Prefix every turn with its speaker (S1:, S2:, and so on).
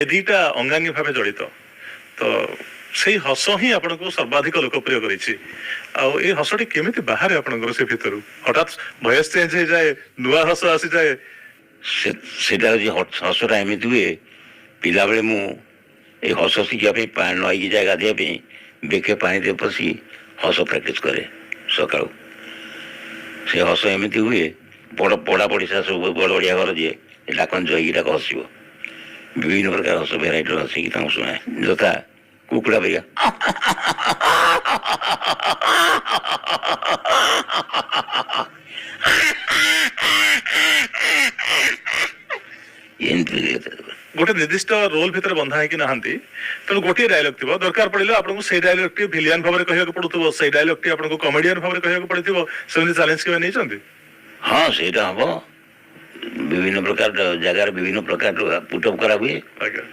S1: ଏ ଦିଟା ଅଙ୍ଗାଙ୍ଗୀ ଭାବେ ଜଡ଼ିତ। ତ ସେଇ ହସ ହିଁ ଆପଣଙ୍କୁ ସର୍ବାଧିକ ଲୋକପ୍ରିୟ କରିଛି। ଆଉ ଏଇ ହସଟି କେମିତି ବାହାରେ ଆପଣଙ୍କର ସେ ଭିତରୁ? ହଠାତ୍ ଭଏସ ଚେଞ୍ଜ ହେଇଯାଏ, ନୂଆ ହସ ଆସିଯାଏ।
S2: ସେଇଟା ହେଉଛି, ହସଟା ଏମିତି ହୁଏ। ପିଲାବେଳେ ମୁଁ ଏଇ ହସ ଶିଖିବା ପାଇଁ ନଈକି ଯାଏ ଗାଧୋଇବା ପାଇଁ। ବେଖେ ପାଣିରେ ପଶି ହସ ପ୍ରାକ୍ଟିସ୍ କରେ ସକାଳୁ। ସେ ହସ ଏମିତି ହୁଏ, ବଡ଼ ପଡ଼ା ପଡ଼ିଶା ସବୁ, ବଡ଼ ବଡ଼ିଆ ଘର ଯିଏ ଡାକନ୍ତି, ଜଇକି ଡାକ, ହସିବ। ବିଭିନ୍ନ ପ୍ରକାର ହସ, ଭେରାଇଟିର ହସିକି ତାଙ୍କୁ ଶୁଣାଏ, ଯଥା କୁକୁଡ଼ା ପରିକା। ଏମିତି।
S1: ଗୋଟେ ନିର୍ଦ୍ଦିଷ୍ଟ ରୋଲ ଭିତରେ ବନ୍ଧା ହେଇକି ନାହାନ୍ତି, ତେଣୁ ଗୋଟିଏ ଡାଇଲଗ ଥିବ, ଦରକାର ପଡ଼ିଲେ ଆପଣଙ୍କୁ ସେଇ ଡାଇଲଗଟି ଭିଲିଆନ ଭାବରେ କହିବାକୁ ପଡୁଥିବ, ସେଇ ଡାଇଲଗଟି ଆପଣଙ୍କୁ କମେଡିଆନ ଭାବରେ କହିବାକୁ ପଡିଥିବ। ସେମିତି ଚ୍ୟାଲେଞ୍ଜ କେବେ ନେଇଛନ୍ତି?
S2: ହଁ, ସେଇଟା ହବ। ବିଭିନ୍ନ ପ୍ରକାର ଜାଗାରେ ବିଭିନ୍ନ ପ୍ରକାର ପୁଟଅପ୍ କରାହୁଏ।
S1: ଆଜ୍ଞା।